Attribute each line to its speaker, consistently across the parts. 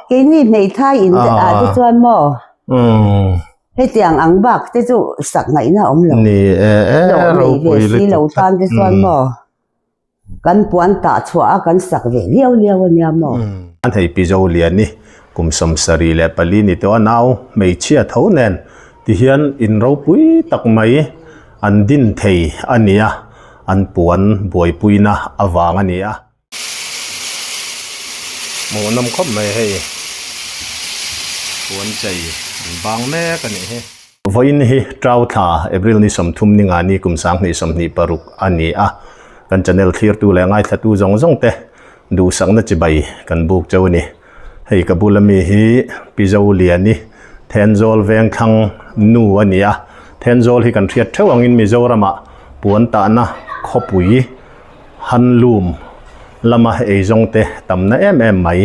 Speaker 1: Keini hmeithai in ah te chuan maw hetiang ang bak te chu sak ngaihna a awm lo.
Speaker 2: Ni e e
Speaker 1: ropui lutuk. Hlawh nei ve si lo tan te chuan maw kan puan tah chhuah a kan sak ve liau liau a nia maw.
Speaker 2: An hei Pi Zoliani kum 74 ni tawh a nau hmeichhia tho nen tihian in ropui tak mai an din thei a ni a, an puan buaipuina avang a ni a. Hmuhnawm khawp mai hei puan chei an bang mek a nih hi. Vawiin hi Tau thla April ni 30 ni nga ni kum 2026 a ni a, kan channel thlirtu leh ngaithlatu zawng zawng te duhsakna chibai kan buk cheu a ni. Hei ka bula mi hi Pi Zoliani Thenzawl Vengthlang nu a ni a, Thenzawl hi kan hriat theuh angin Mizoramah puan tahna khawpui Handloom lama eizawng te tamna em em mai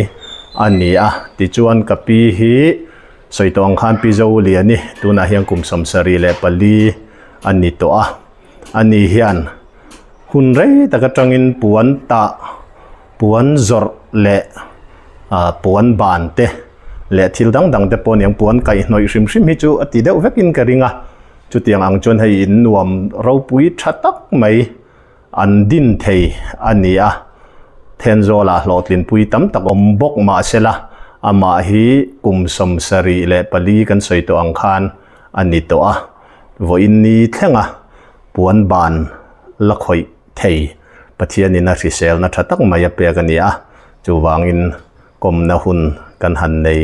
Speaker 2: a ni a, tichuan ka pi hi sawi tawh ang khan Pi Zoliani tunah hian kum 74 a ni tawh a, ani hian hun rei tak atangin puan tah, puan zawrh leh ah puan ban te leh thil dang dang te pawh aniang puan kaihhnawih hrim hrim hi chu a ti deuh vekin ka ring a, chutiang ang chuan hei in nuam ropui tha tak mai. An din thei a ni a, Thenzawlah hlawhtlinpui tam tak awm bawk mah sela, amah hi kum 74 kan sawi tawh ang khan a ni tawh a, vawiin ni thlenga puan ban la khawih thei Pathianin a hriselna tha tak mai a pek a ni a, chuvangin kawmna hun kan han nei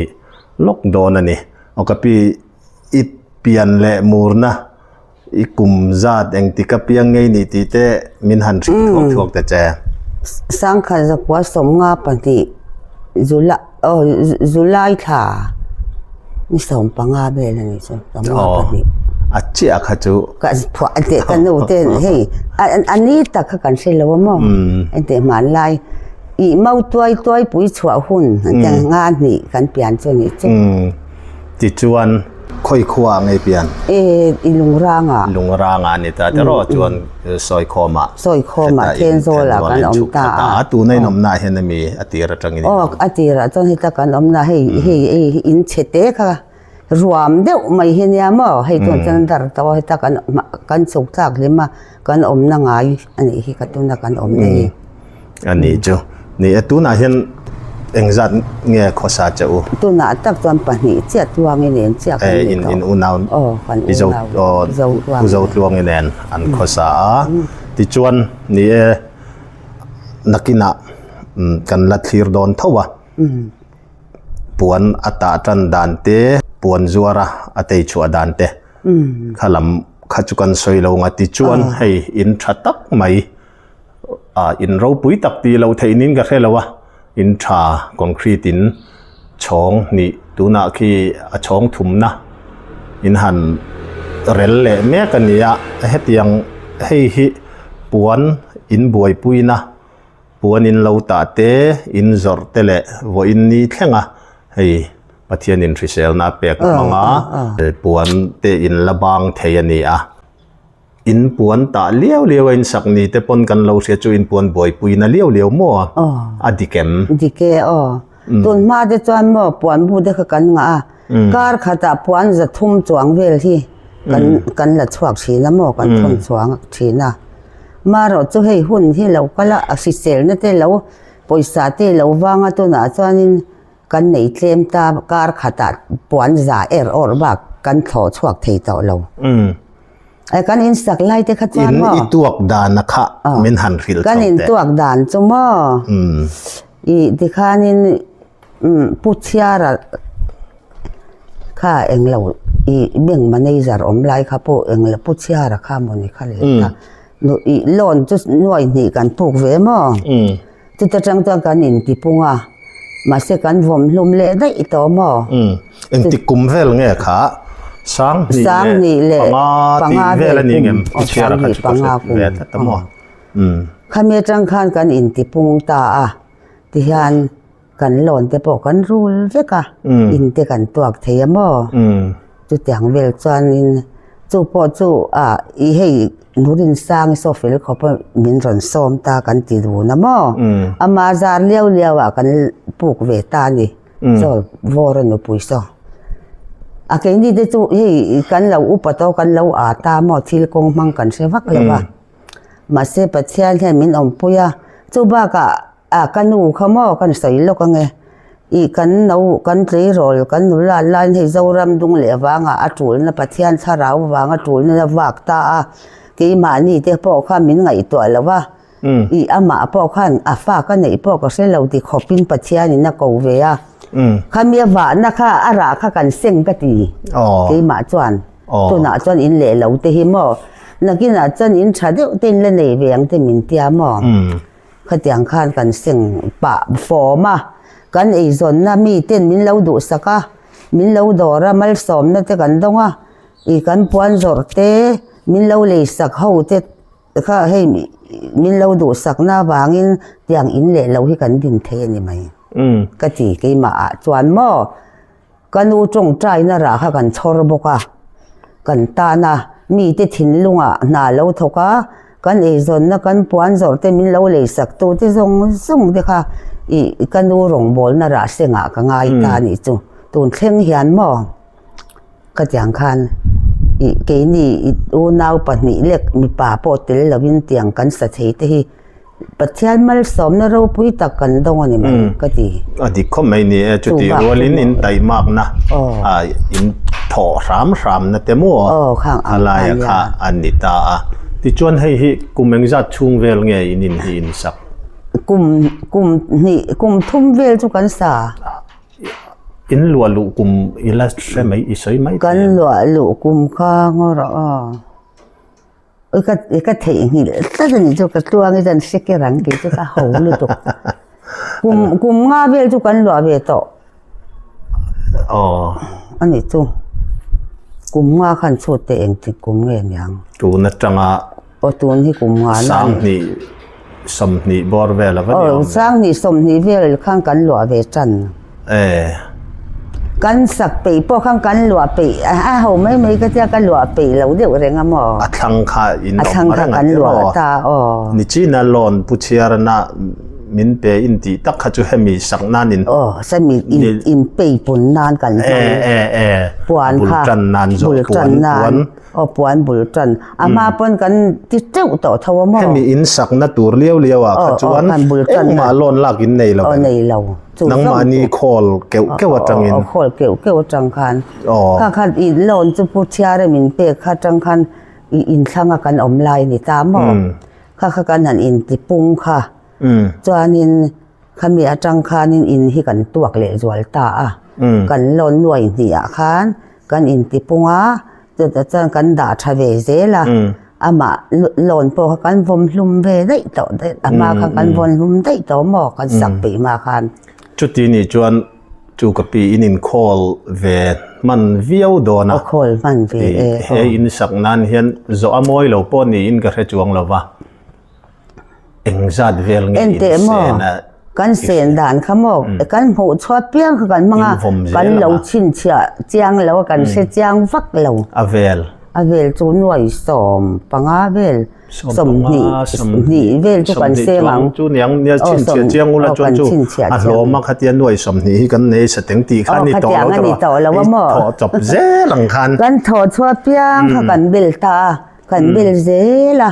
Speaker 2: lawk dawn a ni. Aw ka pi, i pian leh murna I kum zat engtik apiang ngei nih tih te min han hrilh thuak thuak ta che.
Speaker 1: Sangkhat zakua 52 July aw July thla ni 15 vel a ni chu 52.
Speaker 2: A chiah kha chu.
Speaker 1: Ka phuah teh ka nu te hei a ni tak kha kan hre lo a maw engteh hmanlai ih mau tuai tuai pui chhuah hun nga hnih kan pian chu a nih chu.
Speaker 2: Tichuan khawi khua ngei pian?
Speaker 1: E, i Lungrangah.
Speaker 2: Lungrangah a ni ta tiraw chuan Sawikhawmah.
Speaker 1: Sawikhawmah Thenzawl ah kan awm ta a.
Speaker 2: A tuna in awmna ah hian ami a tir atangin in awm?
Speaker 1: Aw, a tirah chuan heta kan awmna hei hei hei in chhe te kha ruam deuh mai hi ania maw hei chuan chuan dar tawh a heta kan kan chhuk thlak hlim a kan awmna ngai a nih hi ka tuna kan awmna hi.
Speaker 2: A nih chu. Ni e, tunah hian engzat nge khawsa che u?
Speaker 1: Tunah tak chuan pahnih chiah tluangin nen chiah kan ni tawh.
Speaker 2: In unau
Speaker 1: Aw, kan unau Zo
Speaker 2: Pu Zo Tluangi nen an khawsa a. Tichuan, ni e, nakinah kan la thlir dawn tho a. Puan a tah tan dan te, puan zuara a tei chhuah dan te, kha lam kha chu kan sawi lo ang a. Tichuan, hei in tha tak mai. ah in ropui tak tih loh theih niin ka hre lo a in tha concrete in chhawng hnih tunah khi a chhawng thumna in han rel leh mek a ni a hetiang hei hi puan in buaipuina puan in lo tah te in zawrh te leh vawiin ni thleng a hei Pathianin hriselna a pek hmang a puan te in la bang thei a ni a. In puan tah liau liau a in sak ni te pawn kan lo hria chu in puan buaipui na liau liau maw a? A dik em?
Speaker 1: Dik e aw. Tun hma te chuan maw puan bu te kha kan ngah a, kar khatah puan 300 chuang vel hi kan kan la chhuak thin a maw kan thawn chuang thin a. Marawh chu hei hun hi lo kal a, a hriselna te lo pawisa te lo vang a tunah chuanin kan nei tlem ta kar khatah puan za er awr bak kan thlawh chhuak thei tawh lo. Kan in sak lai te kha chuan maw?
Speaker 2: In i tuak dan a kha min han hrilh chho teh.
Speaker 1: Kan in tuak dan chu maw? I tikhanin Pu Chhiara kha englo i bank manager awm lai kha pawh englo Pu Chhiara kha mawni kha leh ta. I loan chu nuai hnih kan puk ve maw? Chuta tang chuan kan intipung a, mahse kan vawm hlum leh daih tawh maw?
Speaker 2: Umm, engtik kum vel nge kha?
Speaker 1: 2005
Speaker 2: tih vel a ni ngem? I chhiar a kha chu ka hre ve tlat a maw? Umm.
Speaker 1: Khami atang khan kan intipung ta a, tihian kan loan te pawh kan rul vek a, in te kan tuak thei a maw? Chutiang vel chuanin chu pawh chu ah i hei Nurinsang i saw fel khawp a min rawn sawm ta kan ti dun a maw? Ama zar liau liau ah kan puk ve ta a ni. Saw Vawra nupui saw. A keini te chu hei kan lo upa tawh kan lo â ta maw thil kawng hmang kan hre vak lo va. Mahse Pathian hian min awmpui a, chu bakah a ka nu kha maw kan sawi lawk ange ih kan no kan tleirawl kan nula laiin hei Zoram dung leh vangah a tulna Pathian thlarau vanga tulna vak ta a, keimahni te pawh kha min ngaihtuah lo va. Ih amah pawh khan a fa ka neih pawh ka hre lo ti khawpin Pathianin a ko ve a. Khami a vahna kha a rah kha kan seng ka ti keimah chuan. Tunah chuan in leh lo te hi maw nakinah chuan in tha deuh te in la nei ve ang te min tia maw. Khatiang khan kan seng pah fawm a, kan eizawnna miten min lo duhsak a, min lo dawr a, malsawmna te kan dawng a, ih kan puan zawrh te min lo leisak ho te. Kha hei min lo duhsakna avangin tiang in leh lo hi kan din thei a ni mai. Ka ti keimah ah chuan maw ka nu tawngtaina rah kha kan chhawr bawk a, kan tan a, mite thinlungah hna lo thawk a, kan eizawnna kan puan zawrh te min lo leisak tu te zawng zawng te kha ih ka nu rawngbawlna rah sengah ka ngai ta a nih chu. Tun thleng hian maw. Khatiang khan ih keini ih unau pahnih lek mipa pawh tel lovin tiang kan sa thei te hi Pathian malsawmna ropui tak kan dawng a ni mai ka ti.
Speaker 2: A dik khawp mai ni e, chutih rualin in taimakna ah in thawh hram hramna te maw a laia kha a ni ta a. Tichuan hei hi kum engzat chhung vel nge in in hi in sak?
Speaker 1: Kum kum hnih kum thum vel chu kan sa.
Speaker 2: In luah luh kum i la hre mai i sawi mai
Speaker 1: Kan luah luh kum kha ngaw rawh aw. Ui ka ka theihnghilh tlat a nih chu ka tluang i zan hre ker ang kei chu ka ho lutuk. Kum kum nga vel chu kan luah ve tawh.
Speaker 2: Aw.
Speaker 1: A nih chu. Kum nga khan chhut teh engtik kum nge niang.
Speaker 2: Tun atanga
Speaker 1: Aw tun hi kum nga na.
Speaker 2: 20 20 bawr vel a va ni
Speaker 1: awm. Aw 20 20 vel khan kan luah ve tan.
Speaker 2: Eh.
Speaker 1: Kan sak peih pawh khan kan luah peih a ho mai mai ka tia ka luah peih lo deuh reng a maw.
Speaker 2: A thlang kha in
Speaker 1: awm reng a kan luah ta aw.
Speaker 2: Nichina loan pu chhiarna min pe in tih tak kha chu hemi sak nan in.
Speaker 1: Aw semi in in pei pun nan kan hmang.
Speaker 2: Eh eh eh.
Speaker 1: Puan kha.
Speaker 2: Bul tan nan zawh
Speaker 1: puan puan. Aw puan bul tan. A hma pawn kan ti teuh tawh tho a maw?
Speaker 2: Hemi in sakna tur liau liau ah kha chuan engmah loan lak in nei lo
Speaker 1: em? Aw nei lo.
Speaker 2: Nangmahni khawl keuh keuh atangin.
Speaker 1: Aw khawl keuh keuh atang khan. Kha kha i loan chu Pu Thiara min pek kha atang khan i inthlanga kan awm lai a ni ta maw? Kha kha kan han inti pung kha. Chuanin Khami atang khanin in hi kan tuak leh zual ta a, kan loan nuai hnih ah khan kan intipung a, chutah chuan kan dah tha ve zel a, amah loan pawh kha kan vawm hlum ve daih tawh daih, a hma khan kan vawn hlum daih tawh maw kan sak peih hma khan.
Speaker 2: Chuti nih chuan chu ka pi in inkhawl ve hman viau dawn a.
Speaker 1: Aw khawl hman ve e.
Speaker 2: He in sak nan hian zawh a mawi lo pawh niin ka hre chuang lo va. Engzat vel nge in
Speaker 1: Enteh maw,
Speaker 2: sen a?
Speaker 1: kan sen dan kha maw, kan hmuh chhuat piang kha kan hmang a,
Speaker 2: In vawm zel
Speaker 1: kan lo
Speaker 2: ang a.
Speaker 1: chhinchhiah chiang lo a, kan hre chiang vak lo.
Speaker 2: A vel.
Speaker 1: A vel chu nuai 15 vel,
Speaker 2: 20
Speaker 1: 20 vel chu kan seng ang.
Speaker 2: Chu niang nia chhinchhiah chiang ula chuan chu a hlawm a khatia nuai 20 hi kan nei sa teng tih kha ni tawh lo
Speaker 1: Khatiang a ni tawh lo a maw.
Speaker 2: Thawh chawp zel ang khan.
Speaker 1: Kan thawh chhuah piang kha kan bel ta a, kan bel zel a.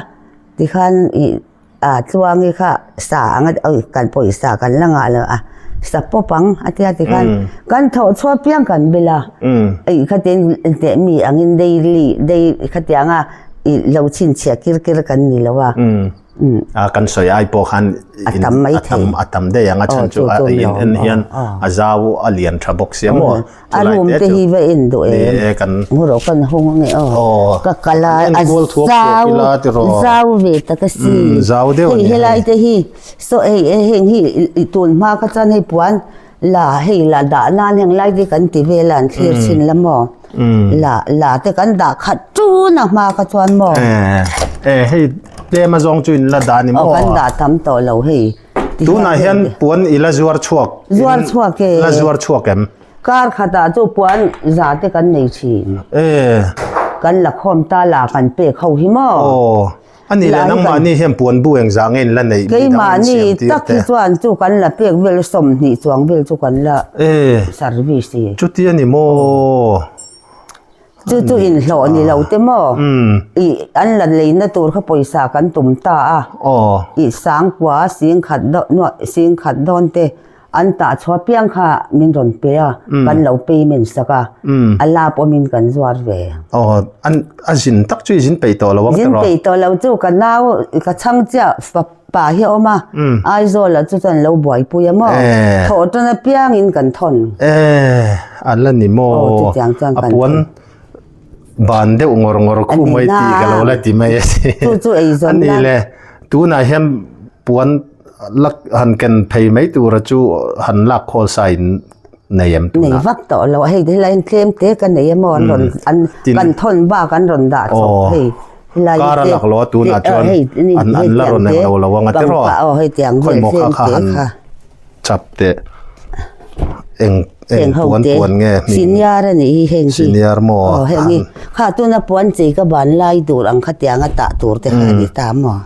Speaker 1: Tikhan ih ah tluangi kha sa ang a oi kan pawisa kan la ngah lo a sa pawp ang a tia tikhan kan thawh chhuah piang kan bel a ih khatin teh mi angin daily day khatianga ih lo chhinchhiah kir kir kan ni lo a.
Speaker 2: A kan sawi ai pawh khan
Speaker 1: A tam mai thei.
Speaker 2: A tam daih ang a chhan chu a in en hian a zau a lian tha bawk sia maw.
Speaker 1: A room te hi va en duh em? Ngu rawh kan hung ange aw. Ka kal a a zau zau ve tak a si. Hei helai te hi saw hei heng hi tun hma kha chuan hei puan la hei la dah nan heng lai te kan ti vel a an thlir chhin la maw. La la te kan dah khat tun a hma kha chuan maw.
Speaker 2: E hei tlem a zawng chu in la dah ni maw.
Speaker 1: Aw kan dah tam tawh lo hei.
Speaker 2: Tunah hian puan i la zuar chhuak.
Speaker 1: Zuar chhuak e.
Speaker 2: La zuar chhuak em?
Speaker 1: Kar khatah chu puan za te kan nei thin.
Speaker 2: E.
Speaker 1: Kan la khawm ta la kan pek ho hi maw.
Speaker 2: Aw. A nih leh nangmahni hian puan bu engzah nge in la neih mi dang in siam tir te?
Speaker 1: Keimahni tak hi chuan chu kan la pek vel 20 chuang vel chu kan la service i.
Speaker 2: Chuti a ni maw?
Speaker 1: Chu chu inhlawh ni lo te maw? I an la leina tur kha pawisa kan tum ta a. I sangkua singkhat singkhat dawn te An tah chhuah piang kha min rawn pe a, kan lo payment sak a, a lap awmin kan zuar ve.
Speaker 2: Aw, an a zin tak chu i zin peih tawh lo ang
Speaker 1: Zin peih tawh lo chu ka nau, ka chhang chiah pa hi a awm a, Aizawl ah chu chuan lo buaipui a maw, thawh tan apiangin kan thawn.
Speaker 2: E, a la ni maw?
Speaker 1: Aw, chutiang chuan kan
Speaker 2: thawn. A puan ban deuh ngawr ngawr khu mai tih ka lo la ti mai a si.
Speaker 1: Chu chu eizawn
Speaker 2: nan. A ni le, tunah hian puan Lak han ken phei mai tura chu han lak khawl sa in nei em tunah?
Speaker 1: Nei vak tawh lo, hei helai in tlem te ka nei emaw an rawn an kan thawn bak an rawn dah chawp hei helai
Speaker 2: Kar a lak lo a tunah chuan an an la rawn eng lo lo ang a tiraw?
Speaker 1: Aw hei tiang vel tlem te kha.
Speaker 2: Chap teh eng eng puan puan nge
Speaker 1: hming? Senior a nih hi heng hi.
Speaker 2: Senior maw?
Speaker 1: Aw heng hi kha tuna puan chei ka ban lai tur ang kha tianga tah tur te kha a ni ta maw?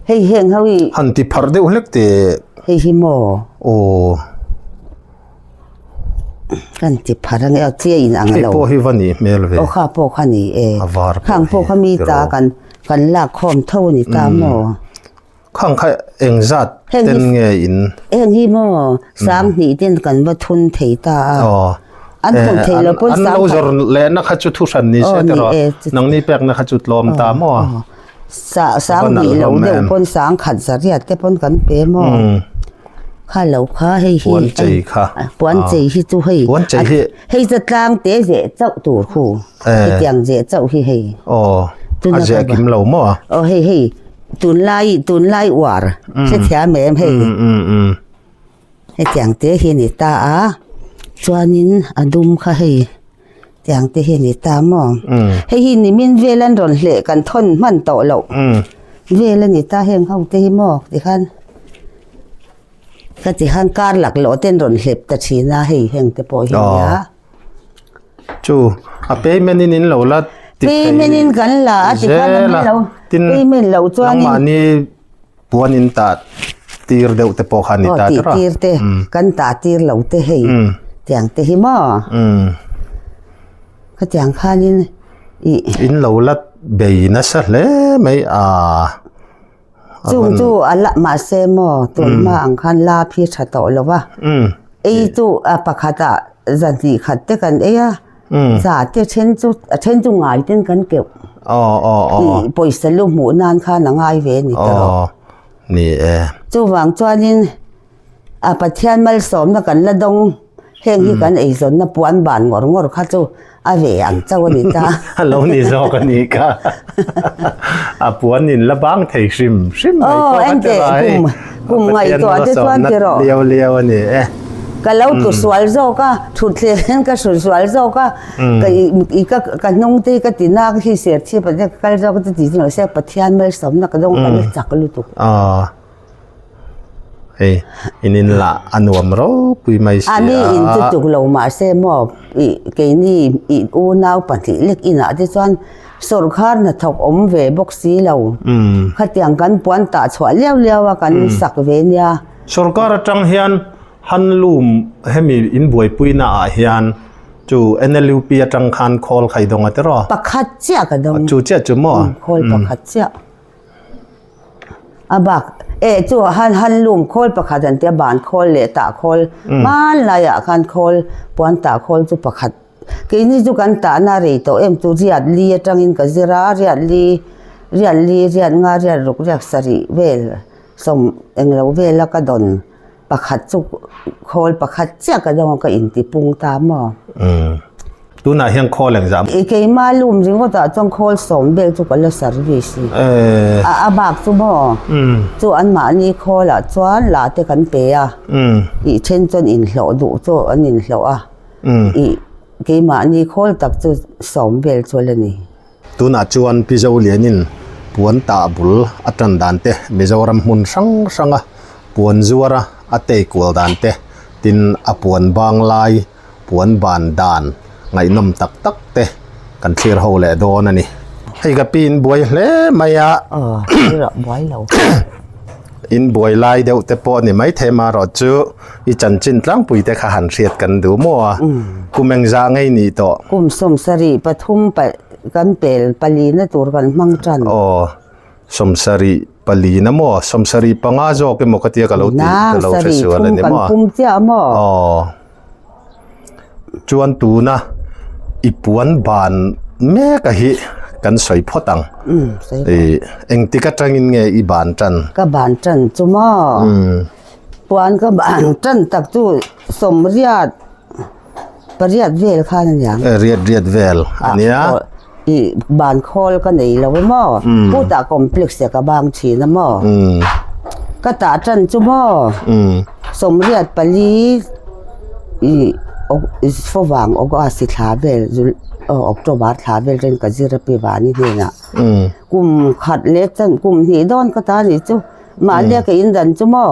Speaker 1: Hei heng ho hi.
Speaker 2: Han ti pharh deuh hlek teh.
Speaker 1: Hei hi maw?
Speaker 2: Aw.
Speaker 1: Kan ti pharh ange aw chiah in ang lo.
Speaker 2: Hei pawh hi va nih hmel ve.
Speaker 1: Aw kha pawh kha ni e.
Speaker 2: A var pawh hi.
Speaker 1: Khang pawh kha mi ta kan kan lak khawm tho a ni ta maw?
Speaker 2: Khang kha eng zat ten nge in?
Speaker 1: Heng hi maw sang hnih ten kan va thun thei ta a.
Speaker 2: Aw.
Speaker 1: An thun thei lo pawn
Speaker 2: sang. An lo zawr lehna kha chu thu hran ni se te rawh. Nangni pekna kha chu tlawm ta maw?
Speaker 1: Sa sang hnih lo deuh pawn sang khat zariat te pawn kan pe maw? Kha lo kha hei hi.
Speaker 2: Puan chei kha.
Speaker 1: Puan chei hi chu hei.
Speaker 2: Puan chei hi.
Speaker 1: Hei chu tlang te zeh chauh tur khu. Hetiang zeh chauh hi hei.
Speaker 2: Aw. A zeh kim lo maw?
Speaker 1: Aw hei hei. Tunlai tunlai uar hrethiam em hei hetiang te hi a ni ta a chuanin a dum kha hei tiang te hi a ni ta maw hei hi nimin vel an rawn hleh kan thawn hman tawh loh vel a ni ta heng ho te hi maw tikhan ka ti khan kar laklawh te an rawn hlep ta thin a hei heng te pawh hi a nia.
Speaker 2: Chu a payment in in lo la ti thei
Speaker 1: Payment in kan la a ti khan
Speaker 2: zel a
Speaker 1: lo
Speaker 2: tin
Speaker 1: payment lo chuan in
Speaker 2: nangmahni puan in tah tir deuh te pawh kha ni ta
Speaker 1: tih tir te kan tah tir lo te hei tiang te hi maw khatiang khanin
Speaker 2: i in lo la bei nasa hle mai a.
Speaker 1: Chung chu a la mahse maw tun hma ang khan lap hi tha tawh lo va, ei chu a pakhat ah zahnih khat te kan ei a, za te then chu a then chu ngai ten kan keuh ih pawisa lu hmuh nan khan a ngai ve a ni ta rawh. Chuvang chuanin A Pathian malsawmna kan la dawng, heng hi kan eizawnna puan ban ngawr ngawr kha chu a ve ang chauh a ni ta.
Speaker 2: A lo ni zawk a ni kha. A puan in la bang thei hrim hrim mai pawh a ti la hei.
Speaker 1: Kum ngaihtuah te chuan ti rawh.
Speaker 2: Liau liau a ni e.
Speaker 1: Ka lo tlu sual zawk a, thutthleng hian ka hrut sual zawk a, ka i ka ka hnung te hi ka ti nak hi serchhip ah te ka kal zawk a ti ti mahse Pathian malsawmna ka dawng ka la chak lutuk.
Speaker 2: Hei in in lah a nuam ropui mai si a.
Speaker 1: A ni in chu tuk lo mahse maw ih keini ih unau pahnih lek inah te chuan sawrkhar hnathawk awm ve bawk si lo. Khatiang kan puan tah chhuah liau liau a kan sak ve nia.
Speaker 2: Sawrkar atang hian handloom hemi in buaipuina ah hian chu NLUP atang khan khawl kha i dawng a tiraw?
Speaker 1: Pakhat chiah ka dawng.
Speaker 2: Chu chiah chu maw?
Speaker 1: Khawl pakhat chiah. A bak eh chu han handloom khawl pakhat an tia ban khawl leh tah khawl hmanlaiah khan khawl puan tah khawl chu pakhat keini chu kan tahna rei tawh em chu riat li atangin ka zir a riat li riat li riat nga riat ruk riat sarih vel sawm englo vela ka dawn Pakhat chu khawl pakhat chiah ka dawng a ka inti pung ta maw?
Speaker 2: Umm. Tunah hian khawl engzah?
Speaker 1: I keimah lum ringawt ah chuan khawl sawm vel chu ka la service i.
Speaker 2: Eh.
Speaker 1: A a bak chu maw?
Speaker 2: Umm.
Speaker 1: Chu anmahni khawl ah chuan la te kan pe a.
Speaker 2: Umm.
Speaker 1: I then chuan inhlawh duh chu an inhlawh a.
Speaker 2: Umm.
Speaker 1: I keimahni khawl tak chu sawm vel chu a la ni.
Speaker 2: Tunah chuan Pi Zolianin puan tah bul a tan dan te, Mizoram hmun hrang hranga puan zuara a tei kual dan te, tin a puan bang lai, puan ban dan ngaihnawm tak tak te kan thlir ho leh dawn a ni. Hei ka pi in buai hle mai a.
Speaker 1: Aw, buai lo.
Speaker 2: In buai lai deuh te pawh a ni maithei marawh chu i chanchin tlangpui te kha han hriat kan duh maw a, kum engzah ngei nih tawh?
Speaker 1: Kum 73 pa kan pel palina tur kan hmang tan.
Speaker 2: Aw, 74 maw? 75 zawk emaw ka tia ka lo ti ka lo hre sual a ni maw?
Speaker 1: Kan pum chiah maw?
Speaker 2: Aw. Chuan tuna i puan ban mek a hi kan sawi phawt ang. I engtik atangin nge i ban tan?
Speaker 1: Ka ban tan chu maw? Puan ka ban tan tak chu 88 vel khan a niang.
Speaker 2: Riat riat vel a nia.
Speaker 1: I ban khawl ka nei lo maw? Putah complex te ka bang thin a maw? Ka tah tan chu maw? 84 ih favang August thla vel October thla vel ten ka zir a pi vani hnenah kum khat leh chan kum hnih dawn ka ta nih chu mahni a ka in dan chu maw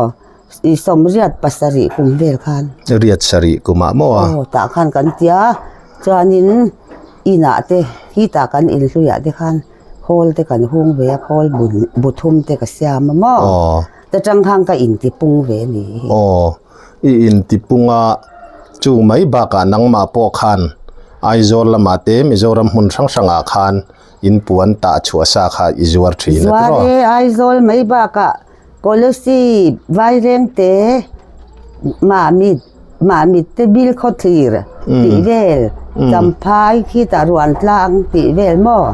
Speaker 1: ih 87 kum vel khan.
Speaker 2: Riat sarih kumah maw a?
Speaker 1: Aw tah khan kan tia chuanin inah te hitah kan inhluiah te khan. Khawl te kan hung ve a, khawl bu thum te ka siam a maw?
Speaker 2: Aw.
Speaker 1: Ta tang khan ka intipung ve a ni.
Speaker 2: Aw, i intipung a, chu mai bakah nangmah pawh khan Aizawl lamah te Mizoram hmun hrang hrangah khan in puan tah chhuah sa kha i zuar thin a tiraw?
Speaker 1: Zuar e, Aizawl mai bakah Kolasib, Vairengte, Mamit, Mamit te Bilkhawthlir tih vel, Champhai khitah Ruantlang tih vel maw?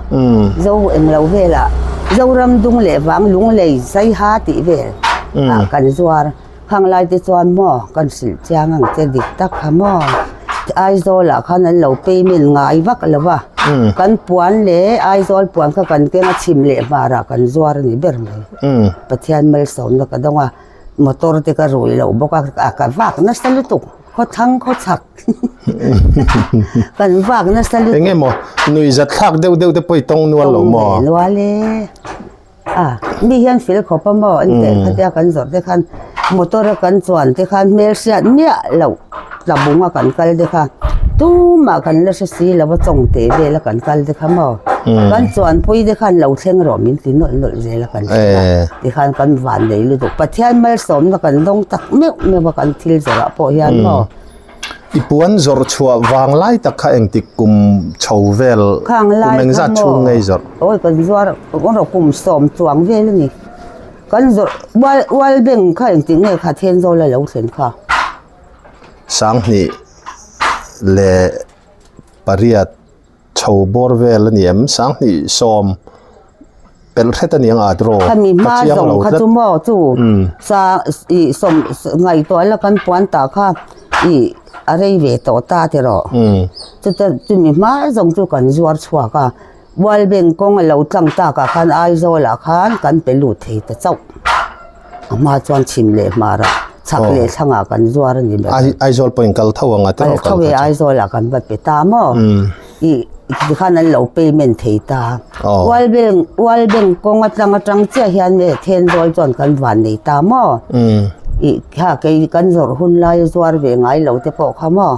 Speaker 1: Zo englo velah Zoram dung leh vang Lunglei Saiha tih vel ah kan zuar. Khang lai te chuan maw kan hrilh chiang ang che dik tak kha maw? Aizawl ah khan an lo payment ngai vak lo va, kan puan leh Aizawl puan kha kan keng a chhim leh hmar ah kan zuar a ni ber mai. Pathian malsawmna ka dawng a, motor te ka rui loh bawk a, ka vak nasa lutuk, khawthlang khawchhak kan vak nasa lutuk.
Speaker 2: Eng emaw nuihzat thlak deuh deuh te pawh i tawng nual lo maw?
Speaker 1: Tawng ve nual e. A, mi hian fel khawp a maw an teh khatia kan zawrh te khan motor a kan chuan te khan hmelhriat miah loh tlabung a kan kal te kha tumah kan la hre si lo a chawng teh vel a kan kal te kha maw kan chuanpui te khan lo thleng rawh min ti nawlh nawlh zel a kan thleng a tikhan kan van nei lutuk Pathian malsawmna kan dawng tak meuh meuh a kan thil zawrh ah pawh hian maw.
Speaker 2: I puan zawrh chhuah vang lai tak kha engtik kum chho vel
Speaker 1: Khang
Speaker 2: kum
Speaker 1: lai kha
Speaker 2: engzat chhung
Speaker 1: maw
Speaker 2: ngei zawrh?
Speaker 1: Awi kan zuar erawh kum sawm chuang vel a ni. Kan zawrh ual ual bank kha engtik nge kha Thenzawl a lo thlen kha?
Speaker 2: 2008 chho bawr vel a ni em? 2010 pelh hret a ni ang a draw
Speaker 1: Khami
Speaker 2: ka
Speaker 1: hma
Speaker 2: chiang
Speaker 1: zawng
Speaker 2: lo
Speaker 1: kha
Speaker 2: tlat.
Speaker 1: chu maw chu sa ih sawm ngaihtuah la kan puan tah kha ih a rei ve tawh ta tiraw. Chuta chumi hma zawng chu kan zuar chhuak a, World Bank kawng a lo tlang takah khan Aizawl ah khan kan pe lut thei ta chauh. A hma chuan chhim leh hmar ah chhak leh thlang ah kan zuar a ni ber.
Speaker 2: Aizawl pawhin kal tho ang a tiraw
Speaker 1: kal tho e Aizawl ah kan va pe ta maw. Ih tikhan an lo payment thei ta. World Bank World Bank kawng atang atang chiah hian nge Thenzawl chuan kan van nei ta maw. Ih kha kei kan zawrh hun lai a zuar ve ngai lo te pawh kha maw.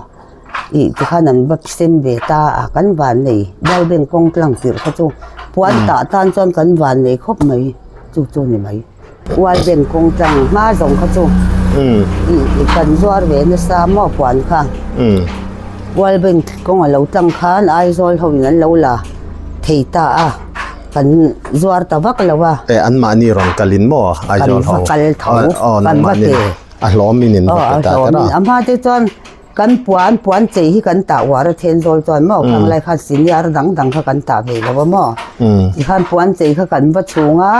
Speaker 1: Ih tikhan an va sem ve ta a kan van nei World Bank kawng tlang tirh kha chu puan tah tan chuan kan van nei khawp mai chu chu ni mai. World Bank kawng tlang hma zawng kha chu ih kan zuar ve nasa maw puan kha World Bank kawng a lo tlang khan Aizawl ho in an lo la thei ta a kan zuar ta vak lo a.
Speaker 2: E anmahni rawn kalin maw Aizawl ho?
Speaker 1: Kan va kal tho kan va pe.
Speaker 2: A hlawmin in va pe ta tera.
Speaker 1: A hma te chuan Kan puan puan chei hi kan tah uar a then zawl chuan maw khang lai khan senior dang dang kha kan tah ve lo a maw tikhan puan chei kha kan va chhung a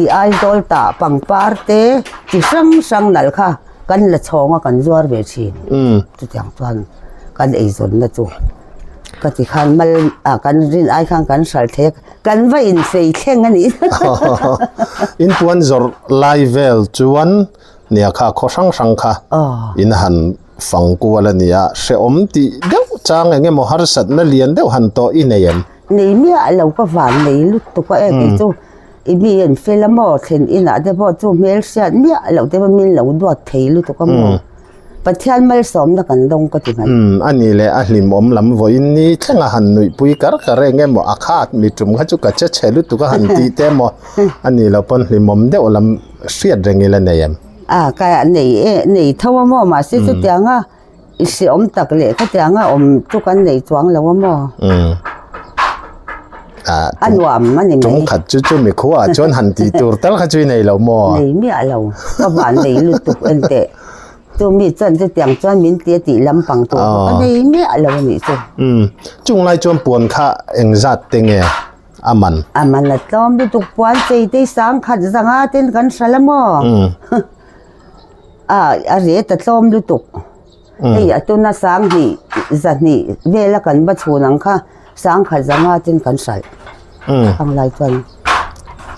Speaker 1: ih Aizawl tah pangpar te chi hrang hrang nalh kha kan la chhawng a kan zuar ve thin chutiang chuan kan eizawnna chu ka ti khan mal ah kan rin ai khan kan hralh thei a kan va infei thleng a nih
Speaker 2: In puan zawrh lai vel chuan Nia kha khaw hrang hrang kha in han fang kual a nia, hrehawm tih deuh chang eng emaw harsatna lian deuh han tawh i nei em?
Speaker 1: Nei miah lo ka van nei lutuk a e kei chu i mi an fel a maw thlen inah te pawh chu hmelhriat miah loh te pawh min lo duat thei lutuk a maw. Pathian malsawmna kan dawng ka ti mai.
Speaker 2: Umm a nih leh a hlimawm lam vawiin ni thleng a han nuihpui kar kar eng emaw a khat mi tum kha chu ka che chhe lutuk a han tih te emaw a nih loh pawn hlimawm deuh lam hriat reng ila nei em?
Speaker 1: A ka nei e nei tho a maw mahse chutianga I hreawm tak leh khatianga awm chu kan nei chuang lo a maw?
Speaker 2: Umm.
Speaker 1: A nuam a ni mai.
Speaker 2: Tum khat chu chu mi khuaah chuan han tih tur tal kha chu i nei lo maw?
Speaker 1: Nei miah lo. Ka van nei lutuk enteh. Chu mi chuan chutiang chuan min ti a tih lampang tur kha ka nei miah lo a nih chu.
Speaker 2: Umm. Chung lai chuan puan kha engzat te nge a man?
Speaker 1: A man a tlawm lutuk puan chei te sangkhat zanga ten kan hral a maw?
Speaker 2: Umm.
Speaker 1: A a ret a tlawm lutuk hei a tuna sanghnih zahnih vela kan va chhun ang kha sangkhat zanga ten kan hralh ang lai chuan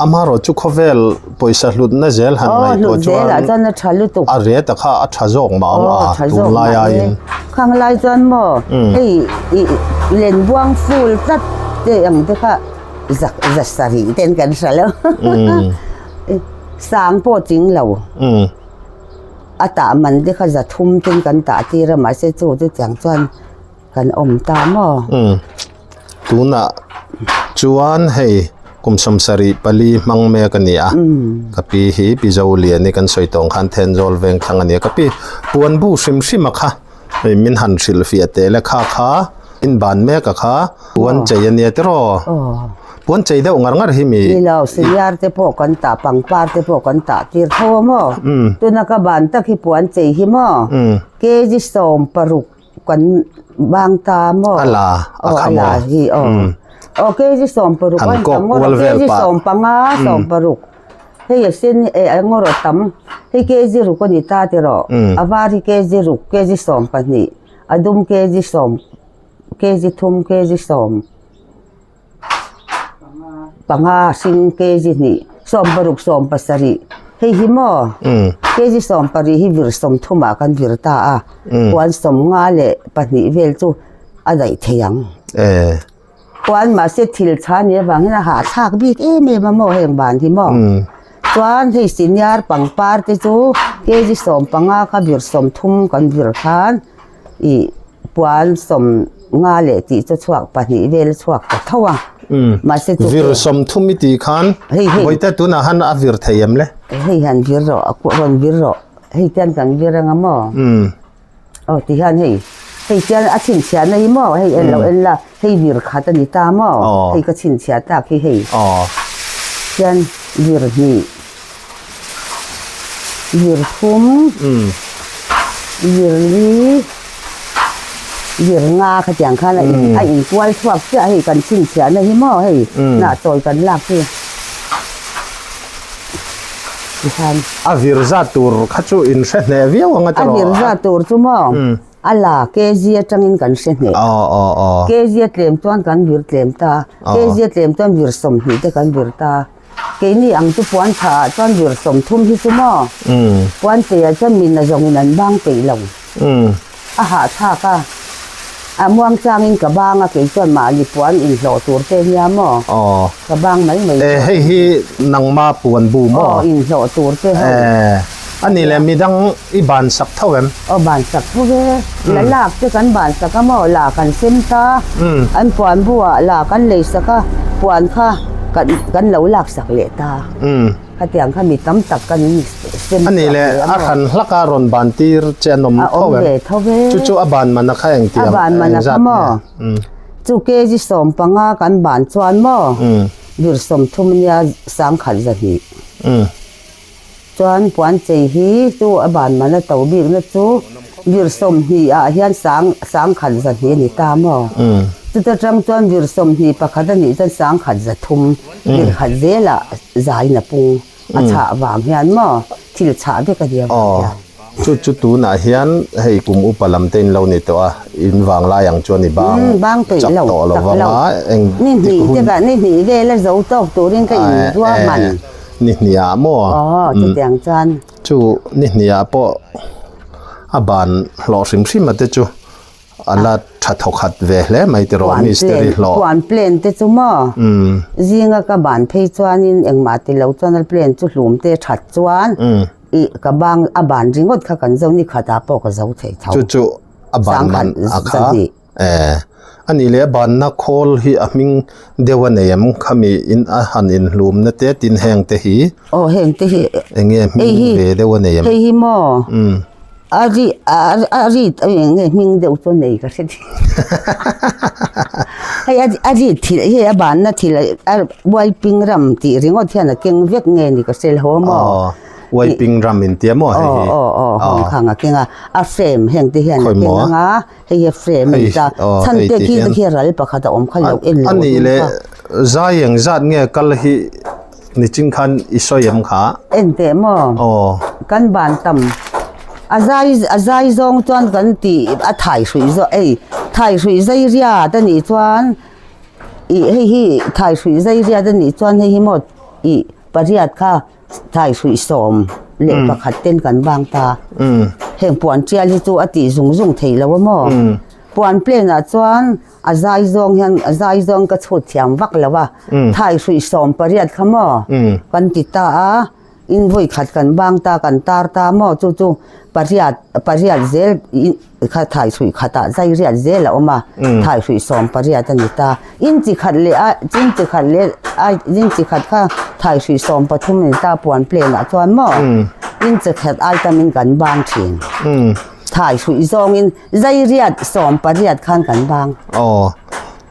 Speaker 2: Amaherawh chu khawvel pawisa hlutna zel han ngaihtuah chuan
Speaker 1: a chuan a tha lutuk
Speaker 2: a ret a kha a tha zawk mah ang a tunlai aiin
Speaker 1: khang lai chuan maw hei ih lenbuang ful tlat te ang te kha za za sarih ten kan hralh a. Sang pawh ching lo. A tah man te kha za thum ten kan tah tir a mahse chu chu tiang chuan kan awm ta maw.
Speaker 2: Tunah chuan hei kum sawmsarih pali hmang mek a ni a. Ka pi hi Pi Zoliani kan sawi tawng khan Thenzawl veng thlang a ni a. Ka pi puan bu hrim hrim a kha hei min han hrilhfiah teh le kha kha in ban mek a kha puan chei a nia tiraw. Puan chei deuh ngar ngar hi mi.
Speaker 1: Ni lo, senior te pawh kan tah, pangpar te pawh kan tah tir tho a maw? Tuna ka ban tak hi puan chei hi maw? Kg 16 kan bang ta maw?
Speaker 2: A la, a kha maw?
Speaker 1: A la hi aw. Aw kg 16
Speaker 2: Han kawk kual vel pah.
Speaker 1: Kg 15, 16. Hei a sen hi eh a ngaw rawh tam. Hei kg ruk a ni ta tiraw? A var hi kg ruk, kg 12. A dum kg 10, kg 3, kg 10. Panga hring kg hnih 16 17 hei hi maw kg 17 hi vir 30 ah kan vir ta a puan 50 leh pahnih vel chu a daih thei ang puan mahse thil tha nih avangin a hahthlak bik em em a maw heng van hi maw chuan hei senior pangpar te chu kg 15 kha vir 30 kan vir khan ih puan 50 leh tih chu chhuak pahnih vel a chhuak ta tho a mahse chu
Speaker 2: vir 30 i tih khan
Speaker 1: hei hei
Speaker 2: bawihte tunah han a vir thei em le
Speaker 1: hei han vir rawh a rawn vir rawh hei tian kan vir anga maw aw ti hian hei hei tian a chhinchhiah na hi maw hei en lo en la hei vir khat a ni ta maw hei ka chhinchhiah tak hi hei tian vir hnih Vir thum, vir li, vir nga khatiang khan a in a inkual chhuak chiah hei kan chhinchhiahna hi maw hei hnah chawi kan lak hi tikhan.
Speaker 2: A vir zat tur kha chu in hre hneh viau ang a tiraw?
Speaker 1: A vir zat tur chu maw a la kg atangin kan hre hneh. Kg a tlem chuan kan vir tlem ta, kg a tlem chuan vir 20 te kan vir ta. Keini ang chu puan tha ah chuan vir 30 hi chu maw? Puan chei ah chuan mina zawngin an bang peih lo. A hahthlak a, a muang changin ka bang a, kei chuan mahni puan inhlawh tur te nia maw? Ka bang mai mai
Speaker 2: chuan. Hei hi nangma puan bu maw?
Speaker 1: Aw, inhlawh tur te ho.
Speaker 2: A nih leh midang i ban sak tho em?
Speaker 1: Aw ban sak tho ve. La lak te kan ban sak a maw? La kan sem ta. An puan buah la kan lei sak a, puan kha kan kan lo lak sak leh ta. Khatiang kha mi tam tak kan sem
Speaker 2: A nih leh a hran hlak a rawn ban tir che an awm tho em?
Speaker 1: A awm ve tho ve.
Speaker 2: Chu chu a ban man a kha engtiang?
Speaker 1: A ban man a kha maw? Chu kg 15 kan ban chuan maw? Vir 30 ania 10,200. Chuan puan chei hi chu a ban man a to bikna chu vir 20 ah hian sang 10,200 a ni ta maw? Chuta tang chuan vir 21 a nih chuan 1,300 vir khat zelah zain a pung a chhah vang hian maw thil chhah vek a nia vang hian.
Speaker 2: Chu chu tunah hian hei kum upa lam te in lo ni tawh a, in vang lai ang chuan i bang
Speaker 1: bang peih
Speaker 2: chak
Speaker 1: lo
Speaker 2: tawh lo
Speaker 1: chak
Speaker 2: vang
Speaker 1: lo
Speaker 2: a, eng
Speaker 1: ni
Speaker 2: tik
Speaker 1: hnih
Speaker 2: hun
Speaker 1: te kah ni hnih vel a zo tawk turin ka in ruah man.
Speaker 2: Ni hniah maw?
Speaker 1: Aw chutiang chuan.
Speaker 2: Chu ni hniah pawh a ban hlawh hrim hrim a te chu a la tha thaw khat ve hle mai tiraw mistiri hlawh.
Speaker 1: Puan plan te chu maw? Zinga ka ban phei chuanin engmah ti lo chuan a plan chu hlum te that chuan. I ka bang a ban ringawt kha kan zo ni khatah pawh ka zo thei tho.
Speaker 2: Chu chu a ban man a kha eh a nih leh a banna khawl hi a hming deuh a nei em khami in a han inhlum na te tin heng te hi
Speaker 1: aw heng te hi
Speaker 2: eng nge hming ve deuh a nei em
Speaker 1: hei hi maw a ri a ri eng nge hming deuh chu nei ka hre thei hei a ri thil hei a banna thil a wiping ram tih ringawt hian a keng vek nge ni ka hre lo maw.
Speaker 2: Wiping ram in tia maw hei hi.
Speaker 1: Aw aw aw hawng khang a keng a, a frame heng te hian a keng ang a, hei hi a frame a ni ta, chhan te khi te khi ral pakhat a awm kha lo en lo
Speaker 2: A nih leh zai eng zat nge kal hi nichin khan i sawi em kha?
Speaker 1: En teh maw?
Speaker 2: Aw.
Speaker 1: Kan ban tam a zai a zai zawng chuan kan tih a thai hruih zawh ei thai hruih zai riat a nih chuan ih hei hi thai hruih zai riat a nih chuan hei hi maw ih pariat kha Thai hruih 11 ten kan bang ta. Heng puan tial hi chu a tih zung zung thei lo a maw? Puan plane ah chuan a zai zawng hian a zai zawng ka chhut thiam vak lo a. Thai hruih 18 kha maw kan ti ta a, in vawi khat kan bang ta kan tar ta maw chu chu pariat pariat zel Kha thaihruih khatah zai riat zel a awm a, thaihruih 18 a ni ta. Inchi khat leh a inchi khat leh a inchi khat kha thaihruih 13 a ni ta puan plane ah chuan maw inchi khat ai tamin kan bang thin. Thaihruih zawngin zai riat 18 khan kan bang.
Speaker 2: Aw,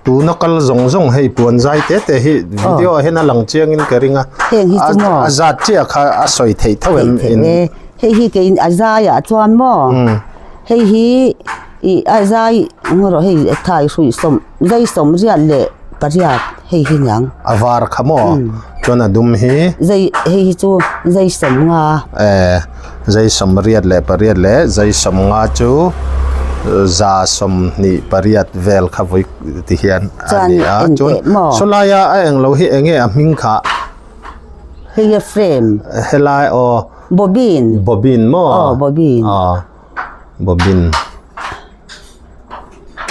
Speaker 2: tuna kal zawng zawng hei puan zai te te hi video ah hian a lang chiangin ka ring a.
Speaker 1: Heng hi chu maw?
Speaker 2: A zat chiah kha a sawi theih tho em?
Speaker 1: Theih theih e. Hei hi keiin a zaiah chuan maw? Hei hi ih a zai ngaw rawh hei thai hruih sawm zai 68 hei hi niang.
Speaker 2: A var kha maw? Chuan a dum hi?
Speaker 1: Zai hei hi chu zai 50.
Speaker 2: Eh zai 68 leh zai 50 chu 128 vel kha vawi ti hian a ni a.
Speaker 1: Chuan
Speaker 2: Chuan sawlaia a englo hi enge a hming kha?
Speaker 1: Hei hi a frame.
Speaker 2: Helai aw.
Speaker 1: Bobbin.
Speaker 2: Bobbin maw?
Speaker 1: Aw bobbin.
Speaker 2: Aw bobbin.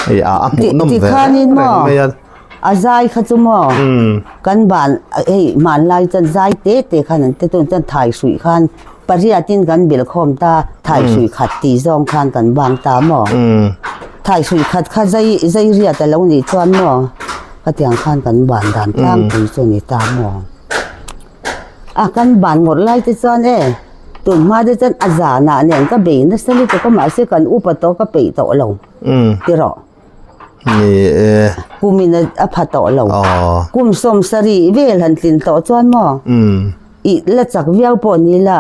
Speaker 2: Hei a a hmuh nawm ve
Speaker 1: Tikhanin maw a zai kha chu maw kan ban hei hmanlai chuan zai te te khan an ti tun chuan thai hruih khan pariatin kan bilh khawm ta thai hruih khat tih zawng khan kan bang ta maw. Thai hruih khat kha zai zai riat a lo nih chuan maw khatiang khan kan ban dan tlangpui chu a ni ta maw. A kan ban ngawrh lai te chuan e tun hma te chuan a zanah nen ka bei nasa lutuk a mahse kan upa tawh ka peih tawh lo tiraw
Speaker 2: ni e
Speaker 1: kumin a pha tawh lo kum 70 vel han tlin tawh chuan maw i la chak viau pawh ni la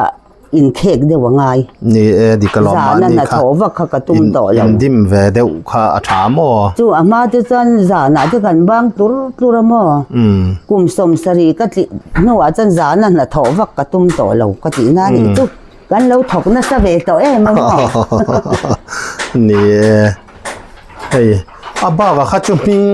Speaker 1: inkhek deuh a ngai.
Speaker 2: Ni e, dik alawm
Speaker 1: mahni
Speaker 2: kha.
Speaker 1: Zana hnathawh vak kha ka tum tawh lo.
Speaker 2: Indim ve deuh kha a tha maw?
Speaker 1: Chu a hma te chuan zanah te kan bang tlur tlur a maw? Kum 70 ka tlih hnuah chuan zana hnathawh vak ka tum tawh lo ka tih na nih chu. Kan lo thawk nasa ve tawh em a maw?
Speaker 2: Ni e. Hei a bak a kha chu hming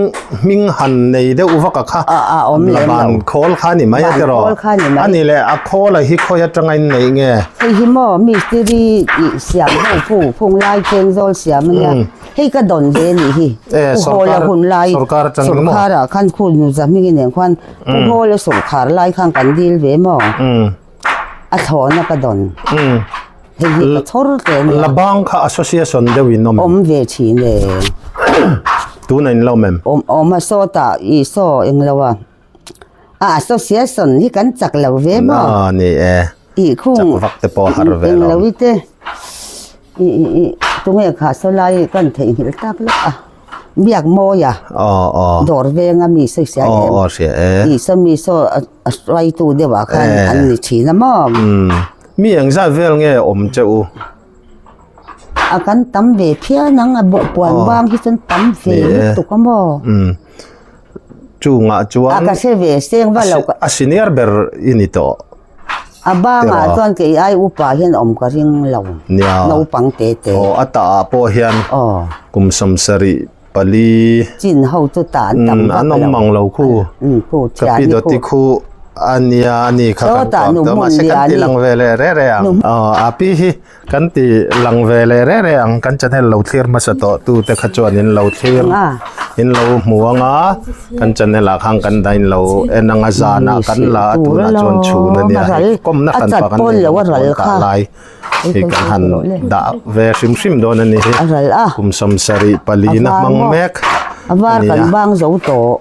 Speaker 2: hming han nei deuh vak a kha
Speaker 1: a a awm lem lo
Speaker 2: ban khawl kha ni mai a tiraw
Speaker 1: ban khawl kha ni mai
Speaker 2: a ni leh a khawl a hi khawi atanga in neih nge
Speaker 1: hei hi maw mistiri ih siam ho phu phung lai cheng zawl siam ania hei ka dawn ve nih hi
Speaker 2: e
Speaker 1: pu hawl a hun lai
Speaker 2: sorkar atang maw
Speaker 1: sorkar ah khan khu nu za hming nen khuan pu hawl a sorkar lai khan kan dil ve maw a thlawhna ka dawn. Hei hi ka chhawr hle a nia.
Speaker 2: Labang kha association deuh in awm em?
Speaker 1: Awm ve thin e.
Speaker 2: Tuna in lo awm em?
Speaker 1: Awm awm a sawtah i saw eng lo a. A association hi kan chak lo ve maw?
Speaker 2: A ni e.
Speaker 1: I khung
Speaker 2: Chak vak te pawh har ve lo.
Speaker 1: Eng lo i te. I i i tunge kha sawlai kan theihnghilh tak lawk a. Biak mawi a.
Speaker 2: Aw aw.
Speaker 1: Dawr venga mi sawi sia em?
Speaker 2: Aw aw hria e.
Speaker 1: I saw mi saw a hruaitu deuhah khan an ni thin a maw?
Speaker 2: Mi engzat vel nge awm che u?
Speaker 1: A kan tam ve phian ang a puan bang hi chuan tam ve lutuk a maw?
Speaker 2: Chungah chuan
Speaker 1: A ka hre ve seng va lo
Speaker 2: a senior ber i ni tawh.
Speaker 1: A bangah chuan kei ai upa hian awm ka ring lo.
Speaker 2: Nia.
Speaker 1: Naupang te te.
Speaker 2: Aw a tah ah pawh hian kum 74.
Speaker 1: Chin ho chu tah an tam vak lo.
Speaker 2: An awm mang lo khu.
Speaker 1: Khu
Speaker 2: Ka pi dawti khu a nia a ni kha kan kawm tawh mahse kan ti lang ve leh re re ang. Aw a pi hi kan ti lang ve leh re re ang kan channel lo thlir hmasa tawh tu te kha chuan in lo thlir. In lo hmu anga kan channel ah khan kan dah in lo en anga zan ah kan la a tunah chuan chhun a nia hei kawmna hran pa kan nei lo a puan kah lai hi kan han dah ve hrim hrim dawn a ni hi kum sawmsarih palina hmang mek
Speaker 1: a kan bang zo tawh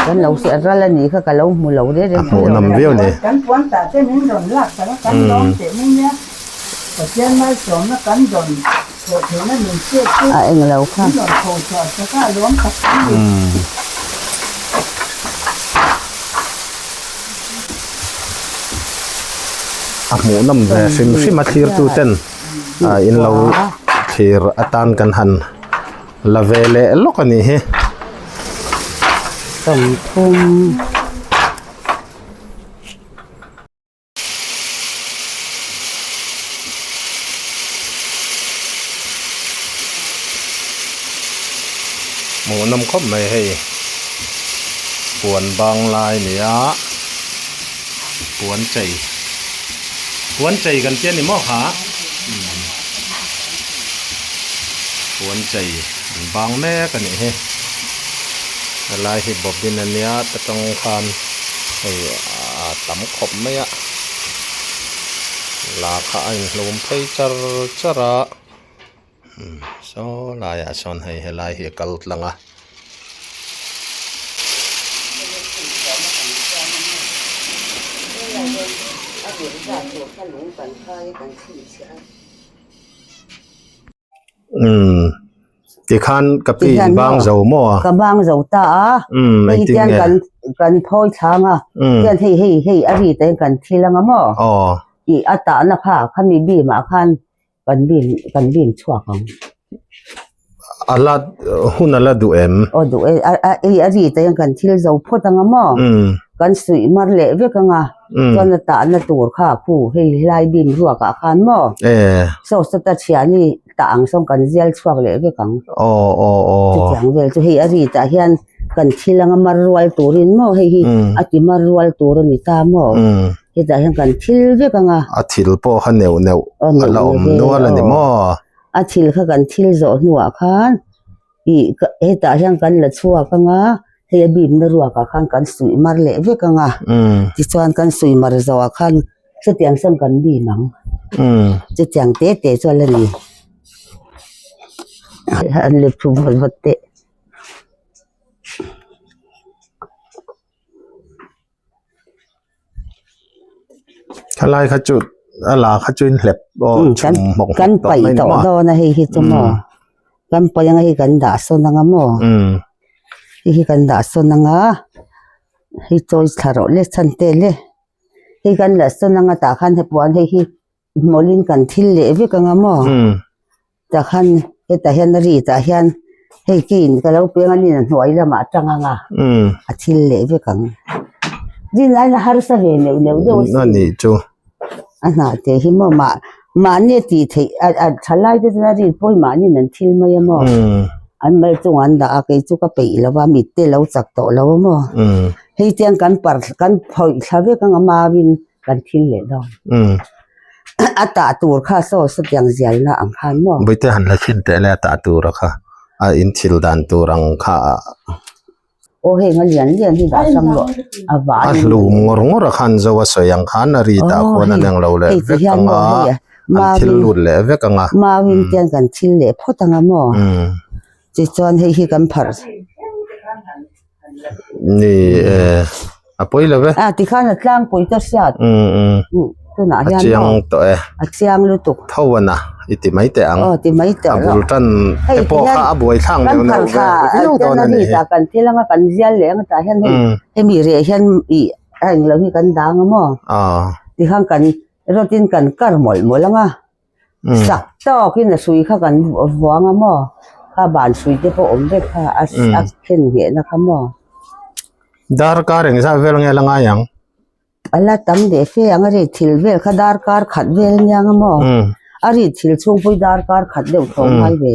Speaker 1: kan lo hriat ral a nih kha ka lo hmu lo reng reng
Speaker 2: a hmuh nawm viau a ni.
Speaker 3: Kan puan tah te min rawn lak sak a kan lawm teh mai nia Pathian malsawmna kan dawn thawh theihna min hriat chu
Speaker 1: a eng lo kha
Speaker 3: min rawn tho chhuah sak a lawm tak a ni.
Speaker 2: A hmuh nawm ve hrim hrim a thlirtu ten in lo thlir atan kan han La ve leh lawk a nih hi.
Speaker 1: 30.
Speaker 2: Hmuhnawm khawp mai hei puan bang lai a ni a puan chei puan chei kan tia ni maw kha. Puan chei an bang mek a nih hi helai hi bawbin a nia ta tang khan hei a tam khawp mai a la kha a inhlum phei char char a saw laiah sawn hei helai hi a kal tlang a. Umm tikhan ka pi in bang zo maw a?
Speaker 1: Ka bang zo ta a.
Speaker 2: Umm engtin nge?
Speaker 1: Kan kan phawi thlang a.
Speaker 2: Umm.
Speaker 1: Tian hei hei hei a ri te kan thil anga maw?
Speaker 2: Aw.
Speaker 1: I a tahna kha khami bim ah khan kan bim kan bim chhuak ang.
Speaker 2: A la hun a la duh em?
Speaker 1: Aw duh e a a hei a ri te hian kan thil zo phawt anga maw?
Speaker 2: Umm.
Speaker 1: Kan suih mar leh vek anga.
Speaker 2: Umm.
Speaker 1: Chuan a tahna tur kha khu hei hlai bim ruak ah khan maw?
Speaker 2: E.
Speaker 1: Saw sawta thiani tah ang sawn kan zial chhuak leh vek ang.
Speaker 2: Aw aw aw.
Speaker 1: Chutiang vel chu hei a ri tah hian kan thil anga mar rual turin maw hei hi a ti mar rual tur a ni ta maw?
Speaker 2: Umm.
Speaker 1: Hetah hian kan thil vek anga.
Speaker 2: A thil pawh kha neuh neuh a la awm nual a ni maw?
Speaker 1: A thil kha kan thil zawh hnuah khan ih hetah hian kan la chhuak anga hei a bimna ruakah khan kan suih mar leh vek anga tichuan kan suih mar zawhah khan chutiang sawn kan bim ang chutiang te te chu a la ni. An let thu vat vat teh.
Speaker 2: Thalai kha chu a la kha chu in hlep aw
Speaker 1: kan kan paih tawh dawn a hei hi chu maw kan paih anga hei kan dah sawn anga maw hei hi kan dah sawn anga hei chawi thla rawh le chhan te le hei kan lah sawn anga tah khan he puan hei hi hmawlhin kan thil leh vek anga maw. Tah khan hetah hian a ri tah hian hei key in ka lo peng a ni a hnuai lamah a tang ang a a thil leh vek ang rin aiin a harsa ve neuh neuh deuh a
Speaker 2: ni chu
Speaker 1: a hnah te hi maw mah mahni a tih theih a a tha lai te chuan a rin pawh hi mahni in an thil mai a maw an mal chungah an dah a kei chu ka peih lo va mit te lo chak tawh lo a maw hei tiang kan par kan phawih thla vek ang a mauin kan thil leh dawn. A tah tur kha saw sawtiang zialna ang khan maw?
Speaker 2: Vawiite han la chhin teh le a tah tur a kha a in thil dan tur ang kha a.
Speaker 1: Aw heng a lian lian hi dah hrang rawh a vai.
Speaker 2: A hlum ngawr ngawr a khan zo a sawi ang khan a ri tah khuan a neng lo leh vek ang a an thil lut leh vek ang a.
Speaker 1: Mauin te hian kan thil leh phawt ang a maw? Tichuan hei hi kan pharh.
Speaker 2: Ni e a pawi lo ve.
Speaker 1: A tikhan a tlangpui ta hriat.
Speaker 2: Um um.
Speaker 1: Tunah hian
Speaker 2: A chiang tawh e.
Speaker 1: A chiang lutuk.
Speaker 2: Tho ana i ti mai teh ang.
Speaker 1: Aw ti mai teh
Speaker 2: A bul tan te pawh kha a buai thlak neuh neuh ve viau dawn a ni hi.
Speaker 1: Kan thil anga kan zial leh anga tah hian hei hemi reh hian i a englo hi kan dang a maw. Tikhan kan rawtin kan kar mawlh mawlh anga. Sak tawkin a hrui kha kan vuang a maw kha ban hrui te pawh awm vek kha a a khen nghehna kha maw.
Speaker 2: Darkar engzah vel nge la ngai ang?
Speaker 1: A la tam leh fe ang a ri thil vel kha darkar khat vel nia ang a maw a ri thil chhungpui darkar khat deuh tho ngai ve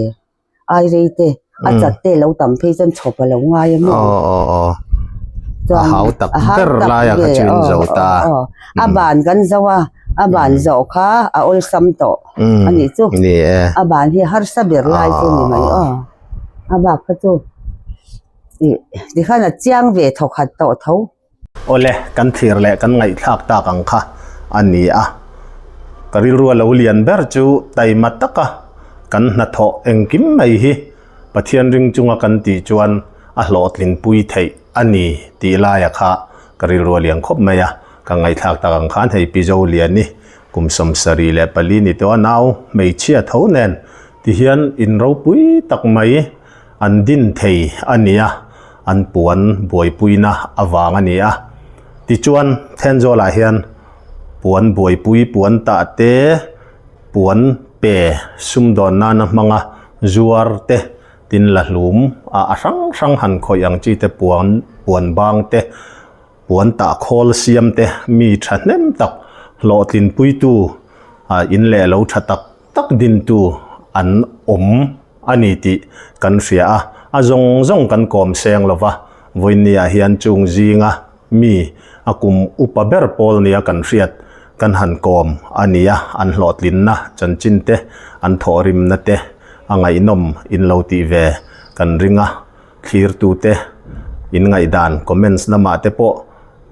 Speaker 1: ai rei te a chat te lo tam phei chuan chhawp a lo ngai a maw.
Speaker 2: Aw aw aw a hau tak ber lai a kha chu in zo ta.
Speaker 1: A ban kan zo a a ban zawh kha a awlsam tawh a nih chu
Speaker 2: ni e
Speaker 1: a ban hi harsa ber lai chu ni mai aw a bak kha chu. Ih tikhan a chiang ve thawkhat tawh tho.
Speaker 2: Awle, kan thlir leh kan ngaihthlak tak ang kha a ni a. Ka rilru a lo lian ber chu taima taka kan hnathawh engkim mai hi Pathian ring chunga kan tih chuan a hlawhtlinpui theih a ni tih laia kha ka rilru a lian khawp mai a. Ka ngaihthlak tak ang khan hei Pi Zoliani kum 74 ni tawh a nau hmeichhia tho nen tihian in ropui tak mai an din thei a ni a, an puan buaipuina avang a ni a. Tichuan Thenzawl-ah hian puan buaipui puan tah te, puan pe sumdawn nana hmanga zuar te, tin la hlum a a hrang hrang han khawih ang chi te puan puan bang te, Puan tah khawl siam te mi thahnem tak hlawhtlinpuitu in leh lo tha tak tak dintu an awm a ni tih kan hria a, a zawng zawng kan kawm seng lo va, vawinia hian chung zinga mi a kum upa ber pawl nia kan hriat kan han kawm a ni a, an hlawhtlinna chanchin te, an thawhrimna te a ngaihnawm in lo tih ve kan ring a. Thlirtute in ngaihdan comments lamah te pawh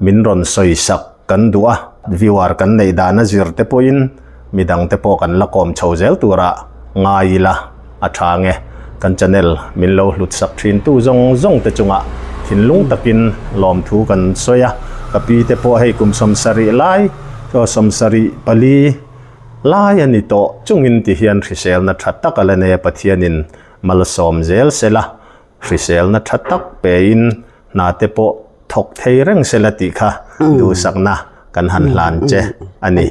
Speaker 2: min rawn sawi sak kan duh a, viewer kan neih dan a zir te pawhin midang te pawh kan la kawm chho zel turah ngai ila a tha nge. Kan channel min lo hlut sak thin tu zawng zawng te chungah thinlung takin lawmthu kan sawi a, ka pi te pawh hei kum 74 lai chaw 74 lai a ni tawh chungin ti hian hriselna tha tak a la nei a Pathianin Malsawm zel sela, hriselna tha tak pein hna te pawh thawk thei reng sela tih kha duhsakna kan han hlan che a ni.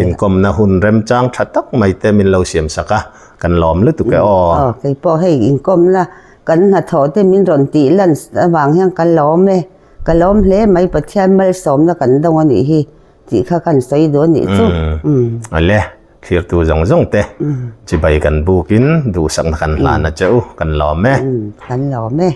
Speaker 2: Inkawmna hun remchang tha tak mai te min lo siam sak a, kan lawm lutuk e aw.
Speaker 1: Aw, kei pawh hei inkawmna kan hnathawh te min rawn tih lan avang hian ka lawm e, ka lawm hle mai Pathian malsawmna kan dawng a nih hi tih kha kan sawi duh a nih chu.
Speaker 2: Awle. Thlirtu zawng zawng te chibai kan bukin duhsakna kan hlan a che u, kan lawm e.
Speaker 1: Kan lawm e.